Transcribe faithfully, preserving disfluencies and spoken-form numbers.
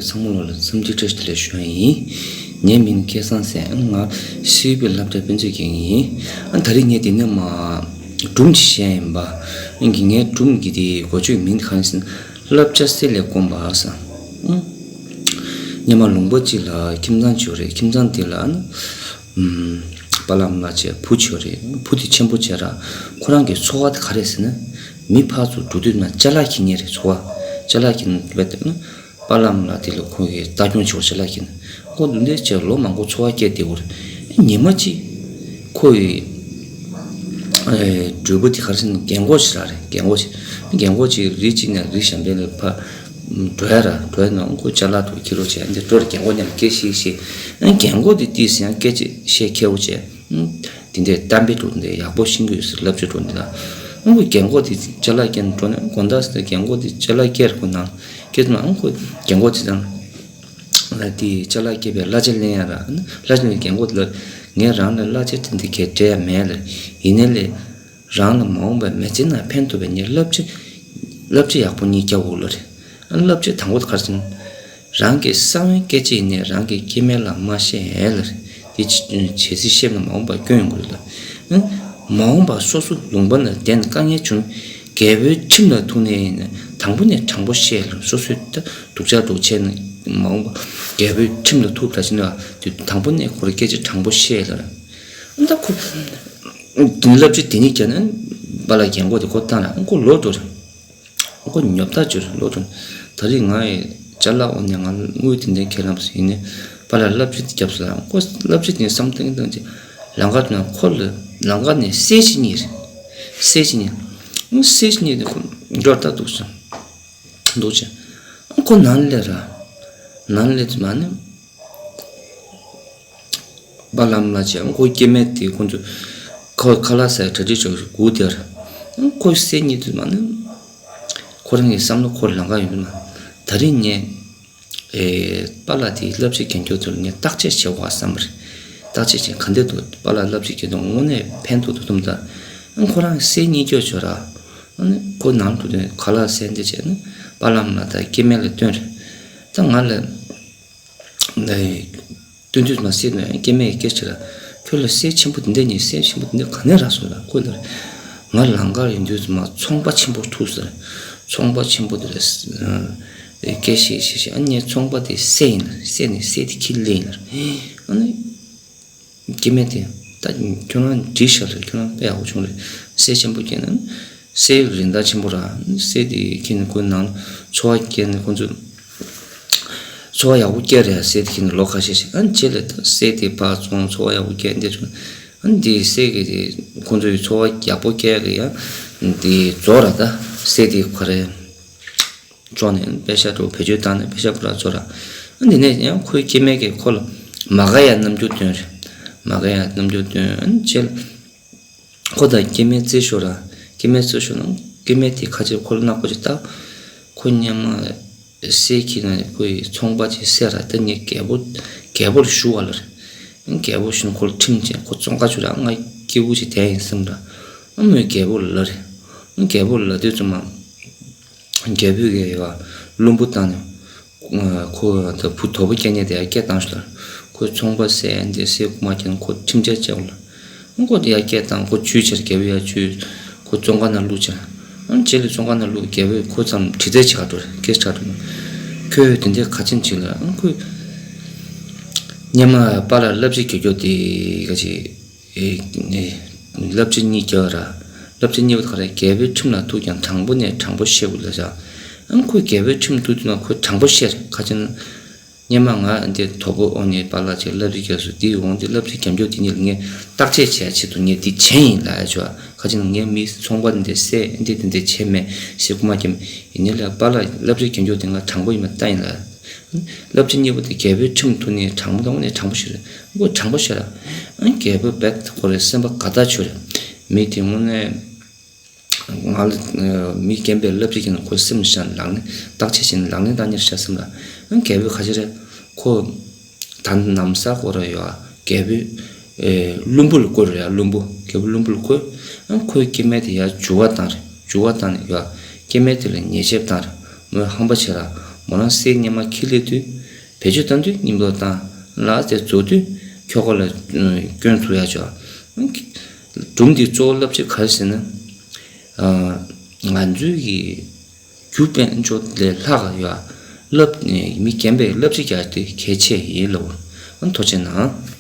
ཚང་མ་ལོ་ལ་འཚམས་འདྲི་བཀྲ་ཤིས་བདེ་ལེགས་ཞུ་ཡ་ཡིན། ངའི་མིང་སྐལ་བཟང་ཟེར། ང་ཤེས་ཡོན་པའི་སློབ་གྲྭའི་དཔེ་མཛོད་ཀྱི་ཡིན། ཨ་ད་རེས་ངས་འདི་ནས་མ་སྒྲུང་ཅིག་བཤད་ཡིན་པ། ཨ་ངའི་སྒྲུང་གི་དེ་འགོ་བརྗོད་མིང་དེ་གང་ཡིན་ཟེར་ན། བསླབ་བྱ་གསེར་ལས་དཀོན་པ་ཟེར། ཨ་སྔོན་མ་ལུང་པ་གཅིག་ལ་ཁྱིམ་ཚང་ཅིག་ཡོད་རེད། ཁྱིམ་ཚང་དེ་ལ་ཨ་ནི། ཨམ། པ་ལགས་མ་ལགས་བྱས་བུ་ཅིག་ཡོད་རེད། བུ་དེ་ཆེན་པོ་བྱས་ར། ཁོ་རང་གི་འཚོ་བ་དེ་ག་རེད་ཟེར་ན། མི་ཕར་ཚུར་འགྲོ་དུས་ན་ཅ་ལག་འཁྱེར་མཁན་རེད། འཚོ་བ་ཅ་ལག་འཁྱེར་ནས་བསྡད་ན། པ་ལགས་མ་ལགས་དེ་ལ་ཁོ་གིས་ལྟ་སྐྱོང་བྱེད་པ་ཅ་ལག་འཁྱེར་ནས། ཁོ་འདི་འདྲ་བྱས་ལོ་མང་པོ་འཚོ་བ་སྐྱེལ་བསྡད་ཡོད་རེད། ཉི་མ་གཅིག་ཁོ་ཡི་ཨེ་གྲོགས་པོ་དེ་ག་རེ་ཟེར་ན། རྒན་གོག་ཞིག་རག་རེད། རྒན་གོག་ཅིག་རྒན་གོག་ཅིག་རི་གཅིག་ནས་རི་གཞན་པའི་ལ་ཕར་འགྲོ་ཡ་ར། འགྲོ་ཡ་ན་ཁོ་ཅ་ལག་དེ་འཁྱེར་རོགས་བྱས། འདི་འགྲོ་ར་རྒན་གོག་མཉམ་དུ་སྐད་བཤད་བཤད། ཨ་རྒན་གོག་དེ་ཏོག་ཙམ་ཡང་སྐད་ཆ་བཤད་མཁས་པོ་བྱས། ཨ་དེ་འདྲའི་གཏམ་དཔེ་འདྲ་བོ་འདི་ཡག་པོ་ཤེས་ཀྱི་ཡོད་ཟེར། བསླབ་བྱ་འདྲ་བོ་འདི་ལ། ཨ་ཁོ་རྒན་གོག་དེ་ཅ་ལག་འཁྱེར་ནས་འགྲོ་ནས། དགོང་དག་ཟེར་རྒན་གོག་དེ་ཅ་ལག་སྐྱེལ་ར་ཁོ་ནང་སྐྱེལ་དུས་ན། ཨ་ཁོ་རྒན་གོག་དེ་དང་། ཨ་དེ་ཅ་ལག་སྐྱེལ་བའི་གླ་ཆ་ལེན་ཡ་ར། གླ་ཆ་ལེན་རྒན་གོག་དེ་ལ། ངས་རང་ལ་གླ་ཆ་དེ་འདྲ་གས་སྤྲད་ཡ་མེད་ལ། ཡིན་ནའི་ལས། རང་ལ་མ་འོངས་པར་མི་ཚེ་ནང་ཕན་ཐོགས་པའི་ངའི་བསླབ་བྱ། བསླབ་བྱ་ཡག་པོ་གཉིས་བརྒྱབ་འོ་ལ་རེད། ཨ་བསླབ་བྱ་དང་པོ་དེ་ག་རེ་ཟེར་ན། རང་གི་གསང་བའི་སྐད་ཆ་ཡིན་ནའི་རང་གི་སྐྱེ་དམན་ལ་མ་བཤད་ལ་རེད། དེ་བྱས་ཚེ་བཤད་ན་མ་འོངས་པར་སྐྱོན་ཡོང་གི་རེད་ལ། ཨ་མ་འོངས་པར་སོ་སོ་ལུང་པ་ན་བསྡད་ནས་དཀའ་ངལ་བྱུང་། རྒྱལ་པོའི་ཁྲིམས་ལ་ཐུག་ནའི་ཡིན་ན་དང་པོ་ནས་དྲང་པོ་བཤད་ལ། སོ་སོས་ད་སྡུག་ཅག་འདྲ་བོ་བྱས་ན། མ་འོངས་པར་རྒྱལ་པོའི་ཁྲིམས་ལ་ཐུག་པ་འདྲ་བྱས་ན་དེ་དང་པོ་ནས་ཁོ་རང་སྐད་ཆ་དྲང་པོ་བཤད་ལ་རེད། ཨ་ད་ཁོ། དེ་ནས་བསླབ་བྱ་དེ་གཉིས་བརྒྱབ་ནས་པཱ་ལགས་རྒན་གོག་དེ་ཁོ་བཏང་ལ་ཁོ་ལོག་འགྲོ་རེད། ཁོ་ཉོབ་ཐག་ཆོད་རེད། ལོག་འགྲོ། ད་རེས་ང་ཡི་ཅ་ལག་འོ་ནས་ང་དངུལ་དེ་འདྲ་ཁྱེར་ལམ་ཟེར་ཡིན་ནའི་པཱ་ལགས་བསླབ་བྱ་དེ་བརྒྱབ་སོང་ལ། ཁོ་བསླབ་བྱ་དེ་བསམ་བཏང་བཏང་ཅིག་ལམ་ཁ་དེ་ན་ཁོ་ལ་ལམ་ཁ་ནས་གསེར་ཞིག་རྙེད་རེད། གསེར་ཞིག་རྙེད། གསེར་ཞིག་རྙེད་དེ་ཁོ་འགྲོ་ལྟ་འདུག་སོང་། འདུག་ཅེ། ཁོ་ནང་ལ་ར། ནང་ལ་དེ་མ་ནི། པཱ་ལགས་མ་ལགས་བྱས། ཁོའི་སྐྱེ་དམན་དེ་ཁོ་ཚོ་ཁ་ཁ་ལག་ཟ་ཡ་གྲ་སྒྲིག་བྱས་སྒུག་བསྡད་ར། ཁོས་གསེར་རྙེད་དུས་མ་ནི། ཁོ་རང་གི་བསམ་བློ་ཁོ་ལམ་ཁ་ཡོང་དུས་མ། ད་རེས་ངས་ཨེ་པཱ་ལགས་དེའི་བསླབ་བྱ་གན་རྒྱོབ་དེ་ལ་ངས་བརྟག་དཔྱད་བྱེད་དགོས་བསམ་པ་རེད། བརྟག་དཔྱད་བྱས་ག་འདྲ་འདུག་པཱ་ལགས་བསླབ་བྱ་གན་རྒྱོབ་དངོས་གནས་ཕན་ཐོགས་འདུག་དུམ་ད། ཁོ་རང་གསེར་རྙེད་རྒྱུ་བྱོས་ར། ཨ་ནི་ཁོ་ནང་དུ་དེ་ཁ་ལག་ཟས་འདི་བྱས་ནས་པཱ་ལགས་མ་ལགས་དང་སྐྱེ་དམན་ལ་སྟོན་རེད། ད་ང་ལ། སྟོན་དུས་མ་གསེར་ནས་སྐྱེ་དམན་གྱིས་སྐད་ཆ་ར། ཁྱོད་ལ་གསེར་ཆེན་པོ་འདི་འདྲ་རྙེད། གསེར་ཆེན་པོ་འདི་འདྲ་ག་ནས་རག་སོང་ལ་ཁོ་ལ། ང་ལམ་ཁར་ཡོང་དུས་མ་ཚོང་པ་ཆེན་པོ་ཐུག་ཟེར། ཚོང་པ་ཆེན་པོ་དེ་ལ། སྐད་བཤད་བཤད་བཤད། ཨ་ནི་ཚོང་པ་དེ་གསེར་ཡིན་ལ། གསེར་ནས་གསེར་དེ་ཁྱེར་སླེབས་ཡིན་ལ། ཨ་ནི། སྐྱེ་དམན་དེ། ད་ཁྱོད་རང་འགྲིག་ཤག་རེད། ཁྱོད་རང་དཔེ་ཡག་པོ་བྱུང་རེད། གསེར་ཆེན་པོ་སྐྱེས་ན། གསེར་རིན་ཐང་ཆེན་པོ་ར། གསེར་དེ་ཁྱེར་ནས་ཁོའི་ནང་འཚོ་བ་སྐྱེལ་ནས་ཁོ་ཚོ། འཚོ་བ་ཡག་པོ་སྐྱེལ་རེད། གསེར་དེ་ཁྱེར་ནས་ལོ་ཁ་ཤས་ཤིག་ཨ་ནི་རྗེས་ལ་ད་གསེར་དེ་ཕར་བཙོང་འཚོ་བ་ཡག་པོ་སྐྱེལ་འདི་བྱུང་། ཨ་ནི་དེ་གསེར་གྱི་དེ་ཁོ་ཚོའི་འཚོ་བ་ཡག་པོ་སྐྱེལ་གི་ཡ། དེ་རྫོགས་ར། ད་གསེར་དེ་ག་རེ། བཙོང་ནས་པེ་ཤ་དུ་བེད་སྤྱོད་བཏང་ནས་པེ་ཤ་པུ་ར་བཙོང་ར། འདི་ནས་ཡང་ཁོའི་སྐྱེ་དམན་གྱིས་ཁོ་ལ་མ་དགའ་ཡ་རྣམ་འགྱུར་སྟོན་རེད། མ་དགའ་ཡ་རྣམ་འགྱུར་སྟོན། ཨ་ནི་རྗེས་ལ་ཁོ་དང་སྐྱེ་དམན་རྩེད་ཤོར་ར། སྐྱེ་དམན་རྩེད་ཤོར་ན་སྐྱེ་དམན་དེ་ཁ་ཆེ་ཁོ་ལ་ནག་པོ་ཅིག་ལྟ། ཁོ་སྔོན་མ་གསེར་ཁྱེར་ནས་ཁོ་ཡི་ཚོང་པ་ཅིག་བསད་ར། ད་ངས་རྒྱལ་པོ་རྒྱལ་པོ་ལ་ཞུ་བ་ལ་རེད། རྒྱལ་པོ་ཞུ་ན་ཁོ་ལ་ཁྲིམས་བཅད། ཁོ་བཙོན་ཁང་བཅུག་ར། ང་སྐྱིད་པོ་ཅིག་བསྡད་ཡིན་བསམ་ར། ཨ་མོས་རྒྱལ་པོ་ལ་ལབ་རེད། རྒྱལ་པོ་ལ་ལབ་དུས་ཙམ་པ། རྒྱལ་པོས་ཀྱི་ཡ་བླུན་པོ་བཏང་ནས། ཁོ་ད་བུ་དོ་པོ་སྐྱེ་མཁན་དེ་ཡར་སྐད་བཏང་ཤོག་ལ། ཁོས་ཚོང་པ་བསད་འདི་བསད་རྐུ་མ་བརྒྱབ་ནས་ཁོ་ཁྲིམས་ཆད་བཅད་དགོས་ལ། ཁོ་དེ་ཡར་སྐད་བཏང་། ཁོ་བྱུས་ཕྱིར་རྒྱལ་པོ་ཡར་བྱུས། ཁོ་བཙོན་ཁང་ནང་བླུགས་ཕྱིར། ཨང་རྗེས་ལ་བཙོན་ཁང་ནང་བླུགས། རྒྱལ་པོས་ཁོ་ཙམ་དྲི་རྩད་བྱེད་ག་འགྲོ་རེད། སྐད་ཆ་འགྲོ། ཁྱོད་དེ་འདྲའི་ག་ཅན་ཅིག་ལ། ཨང་ཁོས་སྔོན་མ་པཱ་ལགས་བསླབ་བྱ་གི་རྒྱུ་དེ་ག་ཅིག་ཨེ། བསླབ་བྱ་གཉིས་རྒྱག་ར། བསླབ་བྱ་གཉིས་པ་དེ་ག་རེ། རྒྱལ་པོའི་ཁྲིམས་ལ་ཐུག་ཀྱང་དྲང་པོ་ནས་དྲང་པོ་བཤད་དགོས་ལབ་བྱ། ཨང་ཁོས་རྒྱལ་པོའི་ཁྲིམས་ཐུག་དུས་ན་ཁོས་དྲང་པོ་བཤད་རེད། ག་ཅི་ན། སྔོན་མ་ང་འདི་དོ་པོ་འོ་ནས་པཱ་ལགས་ཀྱིས་བསླབ་བྱ་བརྒྱབ་སོང་། འདི་འོང་འདི་བསླབ་བྱ་རྒྱབ་འཇུག་དེ་ཉིད་ལ་ངས་བརྟག་དཔྱད་བྱེད་ཆེད་དུ་ངས་འདི་བྱས་ཡིན་ལབ་ཡ་ཆོག་ག་ཅི་ན་ངས་མི་ཚོང་པ་འདི་བསད་འདི་འདི་འདི་བྱས་མེད་ཟེར་རྐུ་མ་བརྒྱབ་ཡིན་ནའི་ལ། པཱ་ལགས་བསླབ་བྱ་རྒྱབ་འཇུག་དེ་ང་དྲང་པོ་ཡིན་པ་ལྟ་ཡིན་ལབ། བསླབ་བྱ་གཉིས་པོ་དེ་རྒྱལ་པོའི་ཁྲིམས་ཐོག་ནས་དྲང་པོ་དང་དངོས་གནས་དྲང་པོ་ཞིག་རེད། ཁོ་དྲང་པོ་ཞིག་རེད། ཨ་རྒྱལ་པོ་བེག་ཁོ་རེ་སེམས་པ་དགའ་ཐག་ཆོད་རེད། མི་དེ་དངོས་གནས་ང་ལ་མི་རྒན་པའི་བསླབ་བྱ་གྱིས་ན་ཁོ་སེམས་ཤ་ལག་ལེན་བརྟག་དཔྱད་བྱས་ནས་ལག་ལེན་བསྟར་མཁན་ཤ་སེམས་ལ། ཨ་རྒྱལ་པོས་ག་ཅི་རེད། ཁོ་ད་ནམ་ས་ཁོ་ར་ཡོད་ཨ། རྒྱལ་པོས་ཨེ་བླུན་པོ་ལ་བསྐོས་རེད་ཡ། བླུན་པོ། རྒྱལ་པོ་བླུན་པོ་ལ་བསྐོས། ཨ་ཁོའི་སྐྱེ་དམན་དེ་ཡར་འཇུ་བ་བཏང་རེད། འཇུ་བ་བཏང་ནས་ཡོད་ཨ། སྐྱེ་དམན་དེ་ལ་ཉེས་ཆད་བཏང་རེད། མོས་ཧམ་པ་བྱས་ར། མོ་རང་སའི་གཉེར་མ་འཁྱེར་སླེབས་དུས་བེད་སྤྱོད་བཏང་དུས་སྙིང་པོ་བཏང་། ལག་དེ་རྫོགས་དུས་ཁྱོ་ག་ལ་སྐྱོན་འཛུགས་ཡ་ཆོག་སྒྲུང་འདི་གཙོ་བོ་བསླབ་བྱ་ག་རེ་ཟེར་ན། ང་ཚོའི་གི་རྒྱུ་དཔལ་འབྱོར་ལས་ལྷག་ཡོད། བསླབ་མི་རྒན་པས་བསླབ་བྱ་རྒྱག་དེ་གལ་ཆེ་ཡིན་ལབ། ཐུགས་རྗེ་གནང་།